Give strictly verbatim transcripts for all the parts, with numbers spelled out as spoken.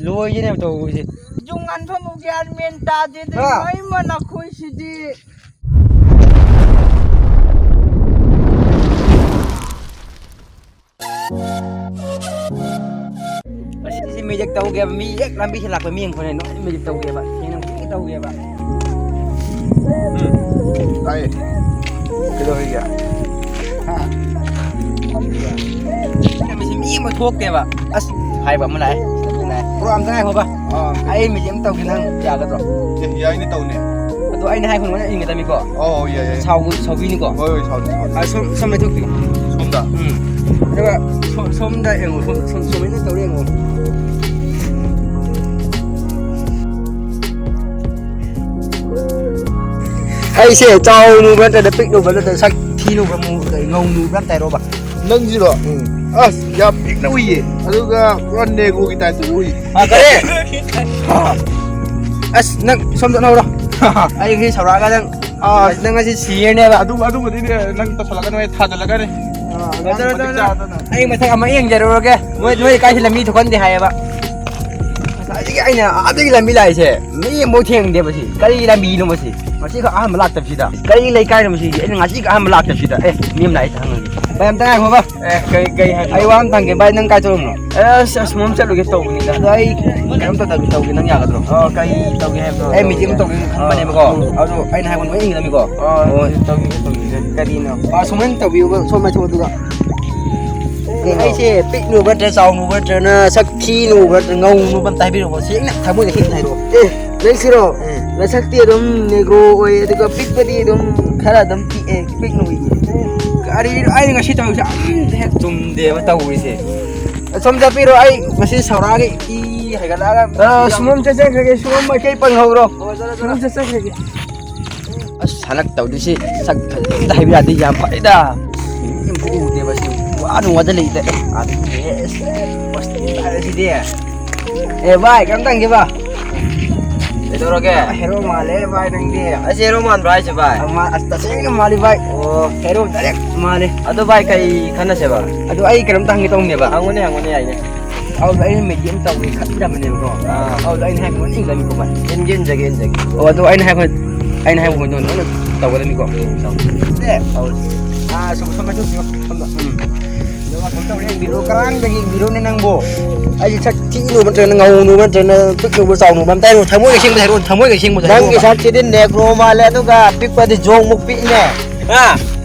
ꯂꯣꯏꯒꯦꯅꯦꯕ ꯇꯧꯔꯤꯁꯦ꯫ ꯌꯨꯡ ꯍꯥꯟꯐꯝꯕꯨ ꯒ꯭ꯌꯥꯟ ꯃꯦꯟ ꯇꯥꯗꯦꯗ, ꯍꯥ? ꯏꯃꯩꯃ ꯅꯈꯣꯏꯁꯤꯗꯤ꯫ ꯉꯁꯤꯁꯤ ꯃꯦꯖꯤꯛ ꯇꯧꯒꯦꯕ, ꯃꯤ ꯍꯦꯛ ꯂꯝꯕꯤꯁꯤ ꯂꯥꯛꯄ ꯃꯤ ꯑꯃꯈꯣꯏꯅ ꯅꯣꯏ ꯃꯦꯖꯤꯛ ꯇꯧꯒꯦꯕ, ꯊꯦꯡꯅ ꯍꯧꯖꯤꯛꯀꯤ ꯇꯧꯒꯦꯕ꯫ ꯎꯝ꯫ ꯇꯥꯏꯌꯦ꯫ ꯀꯩꯗꯧꯔꯤꯒꯦ? ꯍꯥ? ꯃꯁꯤ ꯃꯤ ꯑꯃ ꯊꯣꯛꯇꯦꯕ꯫ ꯑꯁ, ꯍꯥꯏꯕ ꯑꯃ ꯂꯥꯛꯑꯦ꯫ ꯄ꯭ꯔꯣꯒ꯭ꯔꯥꯝꯗ ꯉꯥꯏꯈꯣꯕ꯫ ꯑꯥ꯫ ꯑꯩ ꯃꯦꯖꯤꯛ ꯑꯃ ꯇꯧꯒꯦ, ꯅꯪ ꯌꯥꯒꯗ꯭ꯔꯣ? ꯑꯦ, ꯌꯥꯏꯅꯦ, ꯇꯧꯅꯦ꯫ ꯑꯗꯣ ꯑꯩꯅ ꯍꯥꯏ ꯈꯨꯝꯕꯅ ꯏꯟꯒꯗꯕꯅꯤꯀꯣ? ꯑꯧ, ꯌꯥꯏ, ꯌꯥꯏ꯫ ꯁꯥꯎꯕ-, ꯁꯥꯎꯕꯤꯅꯨꯀꯣ? ꯍꯣꯏ, ꯍꯣꯏ, ꯁꯥꯎꯗꯦ, ꯁꯥꯎꯗꯦ꯫ ꯑꯥ, ꯁꯣꯝ, ꯁꯣꯝ ꯂꯩꯊꯣꯛꯄꯤꯌꯨ꯫ ꯁꯣꯝꯗ? ꯎꯝ꯫ ꯑꯗꯨꯒ ꯁꯣ-, ꯁꯣꯝꯗ ꯌꯦꯡꯉꯣ, ꯁꯣꯝ, ꯁꯣꯝ, ꯁꯣꯝꯗ ꯇꯧꯔ ꯌꯦꯡꯉꯣ꯫ ꯑꯩꯁꯦ ꯆꯥꯎꯅꯨꯕ꯭ꯔꯥ ꯅꯠꯇ꯭ꯔꯒ ꯄꯤꯛꯅꯨꯕ꯭ꯔꯥ ꯅꯠꯇ꯭ꯔꯒ ꯁꯛ ꯊꯤꯅꯨꯕ꯭ꯔꯥ ꯃꯨ-, ꯉꯧꯅꯨꯕ꯭ꯔꯥ ꯑꯝꯇ ꯍꯥꯏꯔꯣꯕ꯫ ꯅꯪꯁꯤꯔꯣ? ꯎꯝ꯫ ꯑꯁ, ꯌꯥꯝ ꯄꯤꯛꯅ ꯎꯏꯌꯦ꯫ ꯑꯗꯨꯒ ꯄꯨꯔꯥ ꯅꯦꯒ꯭ꯔꯣꯒꯤ ꯇꯥꯏꯞꯇꯁꯨ ꯎꯏ꯫ ꯑ, ꯀꯔꯤ? ꯑꯁ, ꯅꯪ ꯁꯣꯝ ꯆꯠꯍꯧꯔꯣ꯫ ꯑꯩ ꯉꯁꯤ ꯁꯧꯔꯛꯑꯒ ꯅꯪ, ꯑꯥ, ꯅꯪ ꯉꯁꯤ ꯁꯤꯔꯅꯦꯕ꯫ ꯑꯗꯨ, ꯑꯗꯨꯕꯨꯗꯤꯅꯦ, ꯅꯪ ꯇꯧꯁꯜꯂꯛꯀꯅꯨ, ꯑꯩ ꯊꯥꯖꯜꯂꯛꯀꯅꯤ꯫ ꯑꯥ, ꯅꯪ ꯆꯠꯂꯣ, ꯃꯇꯤꯛ ꯆꯠꯂꯣ꯫ ꯆꯥꯗꯅ꯫ ꯑꯩ ꯃꯊꯛ ꯑꯃ ꯌꯦꯡꯖꯔꯨꯔꯒꯦ꯫ ꯃꯣꯏ, ꯅꯣꯏ ꯂꯩꯀꯥꯏꯁꯤ ꯂꯝꯕꯤ ꯊꯣꯛꯍꯟꯗꯦ ꯍꯥꯏꯌꯦꯕ꯫ ꯉꯁꯥꯏꯗꯒꯤ ꯑꯩꯅ ꯑꯥꯗꯒꯤ ꯂꯝꯕꯤ ꯂꯥꯛꯏꯁꯦ, ꯃꯤ ꯑꯃꯐꯥꯎ ꯊꯦꯡꯅꯗꯦꯕ ꯁꯤ꯫ ꯀꯔꯤ ꯂꯝꯕꯤꯅꯣ ꯃꯁꯤ? ꯉꯁꯤꯈꯛ ꯑꯍꯥꯟꯕ ꯂꯥꯛꯇꯕꯁꯤꯗ꯫ ꯀꯔꯤ ꯂꯩꯀꯥꯏꯅꯣ ꯃꯁꯤꯗꯤ? ꯑꯩꯅ ꯉꯁꯤꯈꯛ ꯑꯍꯥꯟꯕ ꯂꯥꯛꯇꯕꯁꯤꯗ꯫ ꯑꯦ, ꯃꯤ ꯑꯃ ꯂꯥꯛꯑꯦ, ꯍꯪꯉꯒꯦ꯫ ꯚꯥꯏ, ꯑꯝꯇ ꯉꯥꯏꯈꯣ, ꯚꯥꯏ꯫ ꯑꯦ, ꯀꯩ, ꯀꯩ ꯍꯥꯏꯕꯅꯣ? ꯑꯩ ꯋꯥ ꯑꯃ ꯍꯪꯒꯦ, ꯚꯥꯏ, ꯅꯪ ꯀꯥꯏ ꯆꯠꯂꯨꯕꯅꯣ? ꯑꯦ, ꯑꯁ, ꯑꯁꯣꯝ ꯆꯠꯂꯨꯒꯦ ꯇꯧꯕꯅꯤꯗ꯫ ꯑꯗꯣ ꯑꯩ ꯀꯩꯅꯣꯝꯇ ꯇꯧꯒꯦ, ꯇꯧꯒꯦ, ꯅꯪ ꯌꯥꯒꯗ꯭ꯔꯣ? ꯑꯣ, ꯀꯩ ꯇꯧꯒꯦ ꯍꯥꯏꯕꯅꯣ? ꯑꯩ ꯃꯤꯇꯤꯡ ꯑꯃ ꯇꯧꯒꯦ ꯈꯟꯕꯅꯦꯕꯀꯣ꯫ ꯑꯥ, ꯎꯝ꯫ ꯑꯗꯣ ꯑꯩꯅ ꯍꯥꯏꯕ ꯂꯣꯏ ꯏꯟꯒꯗꯕꯅꯤꯀꯣ? ꯑꯥ, ꯑꯣ꯫ ꯇꯧꯒꯦ, ꯇꯧꯒꯦ꯫ ꯀꯔꯤꯅꯣ? ꯑꯥ, ꯁꯨꯃꯥꯏꯅ ꯇꯧꯕꯤꯌꯨꯕ, ꯁꯣꯝ ꯃꯥꯏꯊꯣꯛ ꯑꯗꯨꯒ꯫ ꯀꯩꯅꯣ? ꯑꯩꯁꯦ ꯄꯤꯛꯅꯨꯕ ꯅꯠꯇ꯭ꯔ, ꯆꯥꯎꯅꯨꯕ ꯅꯠꯇ꯭ꯔꯅ, ꯁꯛ ꯊꯤꯅꯨꯕ ꯅꯠꯇ꯭ꯔ, ꯉꯧꯅꯨꯕ ꯑꯝꯇ ꯍꯥꯏꯕꯤꯔꯛꯑꯣ꯫ ꯁꯦꯡꯅ ꯊꯃꯣꯏꯗ ꯁꯦꯡꯅ ꯍꯥꯏꯔꯛꯑꯣ꯫ ꯑꯦ, ꯅꯪꯁꯤꯔꯣ? ꯎꯝ꯫ ꯅꯁꯛꯇꯤ ꯑꯗꯨꯝ ꯅꯦꯒ꯭ꯔꯣ ꯑꯣꯏ, ꯑꯗꯨꯒ ꯄꯤꯛꯄꯗꯤ ꯑꯗꯨꯝ ꯈꯔ ꯑꯗꯨꯝ ꯄꯤꯛꯑꯦ, ꯄꯤꯛꯅ ꯎꯏꯌꯦ꯫ ꯀꯔꯤꯅꯣ ꯑꯩꯅ ꯉꯁꯤ ꯇꯧꯔꯤꯁꯦ? ꯑꯝꯇ ꯍꯦꯛ ꯆꯨꯝꯗꯦꯕ ꯇꯧꯔꯤꯁꯦ꯫ ꯁꯣꯝ ꯆꯠꯄꯤꯔꯣ, ꯑꯩ ꯉꯁꯤ ꯁꯧꯔꯥꯒꯤ ꯏ ꯍꯥꯏꯒꯠꯂꯛꯑꯒ꯫ ꯑ, ꯁꯨꯃꯝ ꯆꯠꯆꯈ꯭ꯔꯒꯦ, ꯁꯨꯃꯝ ꯃꯥꯏꯀꯩ ꯄꯪꯍꯧꯔꯣ꯫ ꯍꯣꯏ, ꯆꯠꯂꯣ, ꯆꯠꯂꯣ꯫ ꯁꯨꯃꯝ ꯆꯠꯆꯈ꯭ꯔꯒꯦ꯫ ꯑꯁ, ꯍꯟꯗꯛ ꯇꯧꯗꯣꯏꯁꯤ ꯁꯛ ꯐꯖꯅ ꯍꯥꯏꯕ ꯌꯥꯗꯦ, ꯌꯥꯝ ꯐꯩꯗ꯫ ꯃꯤ ꯑꯃ ꯎꯗꯦꯕ ꯁꯤ, ꯋꯥꯅ ꯋꯥꯗ ꯂꯩꯗ꯫ ꯑꯦ, ꯑꯗꯨꯗꯤ, ꯑꯦ, ꯑꯁ, ꯃꯁꯇꯤ ꯇꯥꯔꯦ ꯁꯤꯗꯤ꯫ ꯑꯦ, ꯚꯥꯏ, ꯀꯩꯅꯣꯝꯇ ꯍꯪꯒꯦꯕ? ꯀꯩꯗꯧꯔꯒꯦ? ꯍꯦꯔꯣ ꯃꯥꯜꯂꯦ, ꯚꯥꯏ, ꯅꯪꯗꯤ꯫ ꯑꯩꯁꯦ ꯍꯦꯔꯣ ꯃꯥꯟꯕ꯭ꯔꯥ ꯍꯥꯏꯁꯦ, ꯚꯥꯏ? ꯑꯃ, ꯑꯁ, ꯇꯁꯦꯡꯅ ꯃꯥꯜꯂꯤ, ꯚꯥꯏ꯫ ꯑꯣ꯫ ꯍꯦꯔꯣ direct ꯃꯥꯜꯂꯤ꯫ ꯑꯗꯣ, ꯚꯥꯏ, ꯀꯩ ꯈꯟꯅꯁꯦꯕ? ꯑꯗꯣ ꯑꯩ ꯀꯩꯅꯣꯝꯇ ꯍꯪꯒꯦ ꯇꯧꯅꯦꯕ꯫ ꯍꯪꯉꯨꯅꯦ, ꯍꯪꯉꯨꯅꯦ, ꯌꯥꯏꯅꯦ꯫ ꯑꯧꯗ ꯑꯩꯅ ꯃꯦꯗꯤꯌꯝ ꯇꯧꯒꯦ ꯈꯟꯗꯕꯅꯦꯕꯀꯣ꯫ ꯑꯥ꯫ ꯑꯧꯗ ꯑꯩꯅ ꯍꯥꯏꯕ ꯏꯟꯒꯅꯤꯀꯣ ꯚꯥꯏ꯫ ꯏꯟꯒꯦ, ꯏꯟꯖꯒꯦ, ꯏꯟꯖꯒꯦ꯫ ꯑꯣ, ꯑꯗꯣ ꯑꯩꯅ ꯍꯥꯏꯕ, ꯑꯩꯅ ꯍꯥꯏꯕ ꯈꯨꯗꯣꯡꯗꯣ ꯅꯪꯅ ꯇꯧꯒꯗꯕꯅꯤꯀꯣ꯫ ꯎꯝ, ꯇꯧꯒꯦ꯫ ꯑꯦ, ꯑꯧ꯫ ꯑꯥ, ꯁꯨꯝ, ꯁꯨꯝ, ꯁꯨꯝ, ꯁꯨꯝ, ꯁꯨꯝ, ꯎꯝ꯫ ꯑꯗꯨꯒ ꯀꯩꯅꯣ ꯇꯧꯔꯦ, ꯌꯦꯡꯕꯤꯔꯣ, ꯀꯔꯥꯡꯗꯒꯤ ꯌꯦꯡꯕꯤꯔꯣꯅꯦ ꯅꯪꯕꯣ꯫ ꯑꯩꯁꯦ ꯁꯛ ꯊꯤꯅ ꯎꯕ ꯅꯠꯇ꯭ꯔꯒꯅ ꯉꯧꯅꯨꯕ ꯅꯠꯇ꯭ꯔꯒꯅ ꯄꯤꯛꯅꯨꯕ ꯆꯥꯎꯅꯨꯕ ꯑꯝꯇ ꯍꯥꯏꯔꯣ, ꯊꯃꯣꯏꯒ ꯁꯦꯡꯕꯗ ꯍꯥꯏꯔꯣ, ꯊꯃꯣꯏꯒ ꯁꯦꯡꯕꯗ ꯍꯥꯏꯔꯣ꯫ ꯅꯪꯒꯤ ꯁꯛꯁꯤꯗꯤ ꯅꯦꯒ꯭ꯔꯣ ꯃꯥꯜꯂꯦ, ꯑꯗꯨꯒ ꯄꯤꯛꯄꯗꯤ ꯖꯣꯡꯃꯨꯛ ꯄꯤꯛꯅꯦ꯫ ꯑꯥ꯫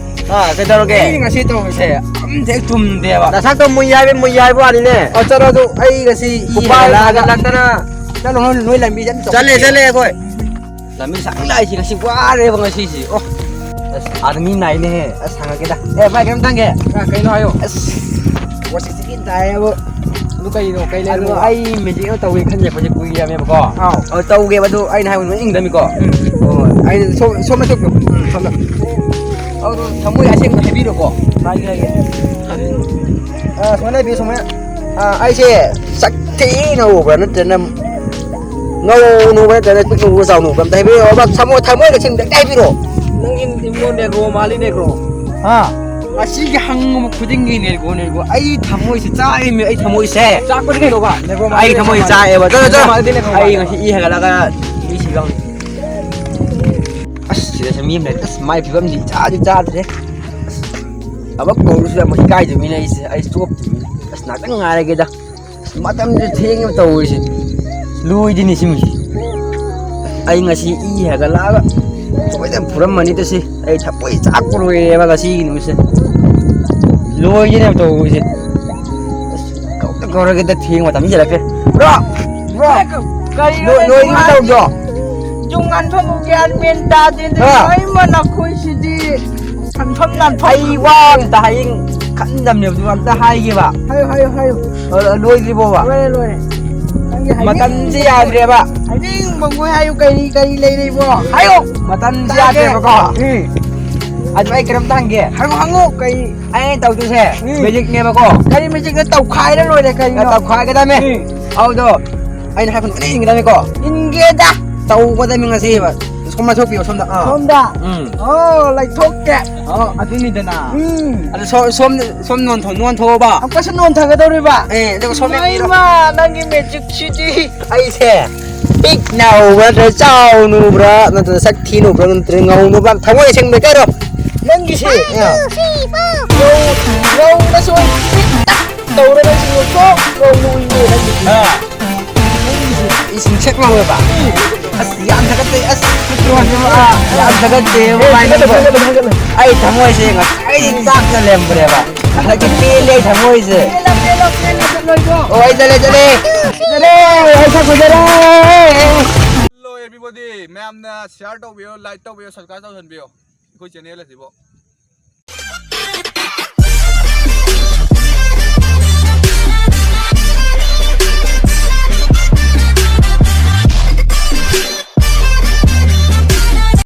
ꯑꯥ, ꯀꯩꯗꯧꯔꯒꯦ? ꯑꯩ ꯉꯁꯤ ꯇꯧꯕꯁꯦ ꯑꯝꯇ ꯍꯦꯛ ꯆꯨꯝꯗꯦꯕ꯫ ꯅꯁꯛꯇꯣ ꯃꯨꯏ ꯍꯥꯏꯕ, ꯃꯨꯏ ꯍꯥꯏꯕ ꯋꯥꯅꯤꯅꯦ꯫ ꯑ, ꯆꯠꯂꯣ ꯑꯗꯨ, ꯑꯩ ꯉꯁꯤ ꯏ ꯎꯄꯥꯏ ꯍꯦꯜꯂꯛꯑꯒ ꯍꯦꯜꯂꯛꯇꯅ꯫ ꯆꯠꯂꯣ, ꯅꯣꯏ, ꯅꯣꯏ ꯂꯝꯕꯤ ꯆꯠ-, ꯆꯠꯂꯦ, ꯆꯠꯂꯦ ꯑꯩꯈꯣꯏ꯫ ꯂꯝꯕꯤ ꯁꯥꯡꯅ ꯂꯥꯛꯏꯁꯤ ꯉꯁꯤ ꯋꯥꯔꯦꯕ ꯉꯁꯤꯁꯤ꯫ ꯑꯣ, ꯑꯁ, ꯑꯥꯗ ꯃꯤ ꯅꯥꯏꯅꯦꯍꯦ꯫ ꯑꯁ, ꯍꯪꯉꯛꯀꯦꯗ꯫ ꯑꯦ, ꯚꯥꯏ, ꯀꯩꯅꯣꯝꯇ ꯍꯪꯒꯦ꯫ ꯑꯥ, ꯀꯩꯅꯣ ꯍꯥꯏꯌꯣ꯫ ꯑꯁ, ꯄꯣꯠꯁꯤ ꯆꯤꯛꯀꯤ ꯇꯥꯏꯌꯦꯕ꯫ ꯑꯗꯨ ꯀꯩꯅꯣ, ꯀꯩ ꯑꯗꯣ ꯂꯩꯔꯝꯃꯣ? ꯑꯩ ꯃꯦꯖꯤꯛ ꯑꯃ ꯇꯧꯒꯦ ꯈꯟꯖꯔꯛꯄꯁꯦ ꯀꯨꯏꯔꯕꯅꯦꯕꯀꯣ꯫ ꯑꯥꯎ꯫ ꯑꯗꯣ ꯇꯧꯒꯦꯕ, ꯑꯗꯨ ꯑꯩꯅ ꯍꯥꯏꯕ ꯂꯣꯏ ꯏꯪꯗꯕꯅꯤꯀꯣ꯫ ꯎꯝ꯫ ꯑꯣ, ꯑꯩꯅ ꯁꯣꯝ-, ꯁꯣꯝꯗ ꯆꯠꯄꯤꯌꯣ꯫ ꯎꯝ, ꯁꯣꯝꯗ꯫ ꯑꯗꯣ ꯊꯃꯣꯏ ꯑꯁꯦꯡꯕ ꯍꯥꯏꯕꯤꯔꯣꯀꯣ꯫ ꯍꯥꯏꯒꯦ, ꯍꯥꯏꯒꯦ꯫ ꯑ, ꯁꯨꯃꯥꯏꯅ ꯍꯥꯏꯕꯤꯌꯨ, ꯁꯨꯃꯥꯏꯅ꯫ ꯑ, ꯑꯩꯁꯦ ꯁꯛ ꯊꯤꯅ ꯎꯕ꯭ꯔꯥ ꯅꯠꯇ꯭ꯔꯒꯅ ꯉꯧꯅꯨꯕ꯭ꯔꯥ ꯅꯠꯇ꯭ꯔꯒꯅ ꯄꯤꯛꯅꯨꯕ꯭ꯔꯥ ꯆꯥꯎꯅꯨꯕ꯭ꯔꯥ ꯑꯝꯇ ꯍꯥꯏꯕꯤꯔꯛꯑꯣ꯫ ꯊꯃꯣꯏ, ꯊꯃꯣꯏꯒ ꯁꯦꯡꯅ ꯑꯝꯇ ꯍꯥꯏꯕꯤꯔꯛꯑꯣ꯫ ꯅꯪꯒꯤ ꯏꯃꯣ ꯅꯦꯒ꯭ꯔꯣ ꯃꯥꯜꯂꯤ, ꯅꯦꯒ꯭ꯔꯣ꯫ ꯍꯥ? ꯉꯁꯤꯒꯤ ꯍꯪꯉꯨꯕ ꯈꯨꯗꯤꯡꯒꯤ ꯅꯦꯒ꯭ꯔꯣ, ꯅꯦꯒ꯭ꯔꯣ꯫ ꯑꯩ ꯊꯃꯣꯏꯁꯦ ꯆꯥꯛꯏꯃꯤ, ꯑꯩ ꯊꯃꯣꯏꯁꯦ꯫ ꯆꯥꯛꯄꯁꯤ ꯀꯩꯗꯧꯕ? ꯅꯦꯒ꯭ꯔꯣ ꯃꯥꯜꯂꯤ, ꯑꯩ ꯅꯦꯒ꯭ꯔꯣ ꯊꯃꯣꯏꯁꯦ ꯃꯥꯜꯂꯤ꯫ ꯆꯥꯛꯑꯦꯕ꯫ ꯆꯠꯂꯣ, ꯅꯦꯒ꯭ꯔꯣ ꯆꯠꯂꯣ꯫ ꯃꯥꯜꯂꯤ, ꯅꯦꯒ꯭ꯔꯣ ꯑꯩ ꯃꯥꯜꯂꯤ꯫ ꯉꯁꯤ ꯏ ꯍꯦꯟꯒꯠꯂꯒ ꯃꯤ ꯁꯤꯗꯧꯅꯤ꯫ ꯑꯁ, ꯁꯤꯗꯁꯨ ꯃꯤ ꯑꯃ ꯂꯩꯔꯦ꯫ ꯑꯁ, ꯃꯥꯏ ꯐꯤꯕꯝꯁꯤ ꯏꯆꯥꯗꯤ ꯆꯥꯗ꯭ꯔꯦ꯫ ꯑꯁ, ꯊꯕꯛ ꯀꯧꯔꯁꯨ ꯌꯥꯝ ꯏꯀꯥꯏꯗꯕ ꯃꯤ ꯂꯩꯔꯤꯁꯦ꯫ ꯑꯩ ꯆꯣꯞꯇ꯭ꯔꯤꯃꯤꯅꯦ꯫ ꯑꯁ, ꯉꯥꯛꯇꯪ ꯉꯥꯏꯔꯒꯦꯗ꯫ ꯑꯁ, ꯃꯇꯝꯁꯦ ꯊꯦꯡꯉꯦꯕ ꯇꯧꯔꯤꯁꯦ꯫ ꯂꯣꯏꯗꯤꯅꯦ ꯁꯤꯃꯤ꯫ ꯑꯩ ꯉꯁꯤ ꯏ ꯍꯦꯟꯒꯠꯂꯛꯑꯒ ꯁꯣꯏꯗꯅ ꯐꯨꯔꯝꯃꯅꯤꯗ ꯁꯤ꯫ ꯑꯩ ꯊꯃꯣꯏ ꯆꯥꯛꯄ ꯂꯣꯏꯔꯦꯕ ꯉꯁꯤꯒꯤ ꯅꯨꯃꯤꯠꯁꯦ꯫ ꯂꯣꯏꯗꯤꯅꯦꯕ ꯇꯧꯔꯤꯁꯦ꯫ ꯑꯁ, ꯀꯧꯗ ꯀꯧꯔꯒꯦꯗ, ꯊꯦꯡ ꯃꯇꯝ ꯍꯦꯜꯂꯛꯈ꯭ꯔꯦ꯫ ꯕ꯭ꯔꯣ! ꯕ꯭ꯔꯣ! ꯀꯔꯤꯅꯣ ꯅꯣꯏ, ꯅꯣꯏ ꯅꯪ ꯇꯧꯗ꯭ꯔꯣ? ꯌꯨꯝ ꯉꯟꯐꯝ ꯒ꯭ꯌꯥꯟ ꯃꯦꯟ ꯇꯥꯗꯦ꯫ ꯍꯥ? ꯀꯔꯤꯅꯣ ꯅꯈꯣꯏꯁꯤꯗꯤ? ꯁꯟꯐꯝ ꯂꯥꯟꯐꯝ ꯑꯩ ꯋꯥ ꯑꯝꯇ ꯍꯌꯦꯡ ꯈꯟꯗꯝꯅꯦꯕ, ꯑꯗꯨ ꯑꯝꯇ ꯍꯥꯏꯒꯦꯕ꯫ ꯍꯥꯏꯌꯨ, ꯍꯥꯏꯌꯨ, ꯍꯥꯏꯌꯨ꯫ ꯑ, ꯂꯣꯏꯗ꯭ꯔꯤꯕꯣꯕ? ꯂꯣꯏꯔꯦ, ꯂꯣꯏꯔꯦ꯫ ꯅꯪꯒꯤ ꯍꯥꯏꯅꯤꯡ-, ꯃꯇꯝꯁꯤ ꯌꯥꯗ꯭ꯔꯦꯕ꯫ ꯍꯥꯏꯅꯤꯡꯕ ꯉꯣꯏ ꯍꯥꯏꯌꯨ, ꯀꯔꯤ, ꯀꯔꯤ ꯂꯩꯔꯤꯕꯣ? ꯍꯥꯏꯌꯣ꯫ ꯃꯇꯝꯁꯤ ꯇꯥꯒꯦ꯫ ꯌꯥꯗ꯭ꯔꯦꯕꯀꯣ꯫ ꯎꯝ꯫ ꯑꯗꯨ ꯑꯩ ꯀꯩꯅꯣꯝꯇ ꯍꯪꯒꯦ꯫ ꯍꯪꯉꯣ, ꯍꯪꯉꯣ, ꯀꯩ? ꯑꯩꯅ ꯇꯧꯗꯣꯏꯁꯦ ꯎꯝ꯫ ꯃꯦꯖꯤꯛꯅꯦꯕꯀꯣ꯫ ꯀꯔꯤ ꯃꯦꯖꯤꯛꯅꯣ? ꯇꯧꯈꯥꯏꯔ ꯂꯣꯏꯔꯦ, ꯀꯔꯤꯅꯣ? ꯇꯧꯈꯥꯏꯒꯗꯕꯅꯦ꯫ ꯎꯝ꯫ ꯑꯗꯣ ꯑꯩꯅ ꯍꯥꯏꯕ ꯏꯟꯒꯗꯕꯅꯤꯀꯣ꯫ ꯏꯟꯒꯦꯗ꯫ ꯇꯧꯒꯗꯕꯅꯤ ꯉꯁꯤ꯫ ꯀꯨꯝꯃ ꯊꯣꯛꯄꯤꯌꯣ ꯁꯣꯝꯗ꯫ ꯑꯥ꯫ ꯁꯣꯝꯗ꯫ ꯎꯝ꯫ ꯑꯣ, ꯂꯩꯊꯣꯛꯀꯦ꯫ ꯑꯣ, ꯑꯗꯨꯅꯤꯗꯅ꯫ ꯎꯝ꯫ ꯑꯗꯣ ꯁꯣ-, ꯁꯣꯝ, ꯁꯣꯝ ꯅꯣꯟꯊꯣꯛ-, ꯅꯣꯟꯊꯣꯛꯑꯣꯕ꯫ ꯑꯃꯨꯛꯀꯁꯨ ꯅꯣꯟꯊꯒꯗꯧꯔꯤꯕ? ꯑꯦ, ꯑꯗꯨꯒ ꯁꯣꯝ ꯌꯦꯡꯕꯤꯔꯣ꯫ ꯏꯃꯥꯏꯃ, ꯅꯪꯒꯤ magic ꯁꯤꯗꯤ꯫ ꯑꯩꯁꯦ ꯄꯤꯛꯅ ꯎꯕ꯭ꯔꯥ ꯅꯠꯇ꯭ꯔꯒ ꯆꯥꯎꯅ ꯎꯕ꯭ꯔꯥ ꯅꯠꯇ꯭ꯔꯒ ꯁꯛ ꯊꯤꯅ ꯎꯕ꯭ꯔꯥ ꯅꯠꯇ꯭ꯔꯒ ꯉꯧꯅ ꯎꯕ꯭ꯔꯥ? ꯊꯃꯣꯏ ꯁꯦꯡꯅ ꯀꯩꯔꯣ? ꯅꯪꯒꯤꯁꯤ꯫ ꯑꯦ꯫ ꯉꯧ-, ꯉꯧꯅꯁꯨ ꯄꯤꯛꯇꯛ ꯇꯧꯔꯒ ꯁꯤꯡꯉꯣ ꯆꯣꯛ ꯉꯧꯅ ꯎꯏꯌꯦ ꯅꯪꯒꯤꯁꯤ꯫ ꯑꯥ꯫ ꯏꯁꯤꯡ ꯁꯦꯛ ꯂꯥꯎꯋꯦꯕ꯫ ꯑꯁ, ꯌꯥꯝ ꯊꯥꯒꯠꯆꯩ꯫ ꯑꯁ, ꯌꯥꯝ ꯊꯥꯒꯠꯆꯩ꯫ ꯑꯦ, ꯊꯥꯒꯠꯂꯨ, ꯊꯥꯒꯠꯂꯨ, ꯊꯥꯒꯠꯂꯨ꯫ ꯑꯩ ꯊꯃꯣꯏꯁꯦ ꯉꯁꯥꯏꯗꯒꯤ ꯆꯥꯛꯇ ꯂꯩꯔꯝꯕꯅꯦꯕ꯫ ꯍꯟꯗꯛꯇꯤ ꯄꯦꯜꯂꯦ ꯑꯩ ꯊꯃꯣꯏꯁꯦ꯫ ꯄꯦꯜꯂꯣ, ꯄꯦꯜꯂꯣ, ꯄꯦꯜꯂꯣ, ꯆꯠꯂꯣꯏꯀꯣ? ꯑꯣ, ꯑꯩ ꯆꯠꯂꯦ, ꯆꯠꯂꯦ꯫ ꯆꯠꯂꯦ, ꯑꯩ ꯁꯛ ꯐꯖꯔꯦ꯫ Hello everybody, ꯃꯌꯥꯝꯅ share ꯇꯧꯕꯤꯌꯣ, like ꯇꯧꯕꯤꯌꯣ, subscribe ꯇꯧꯁꯟꯕꯤꯌꯣ ꯑꯩꯈꯣꯏ channel ꯑꯁꯤꯕꯨ꯫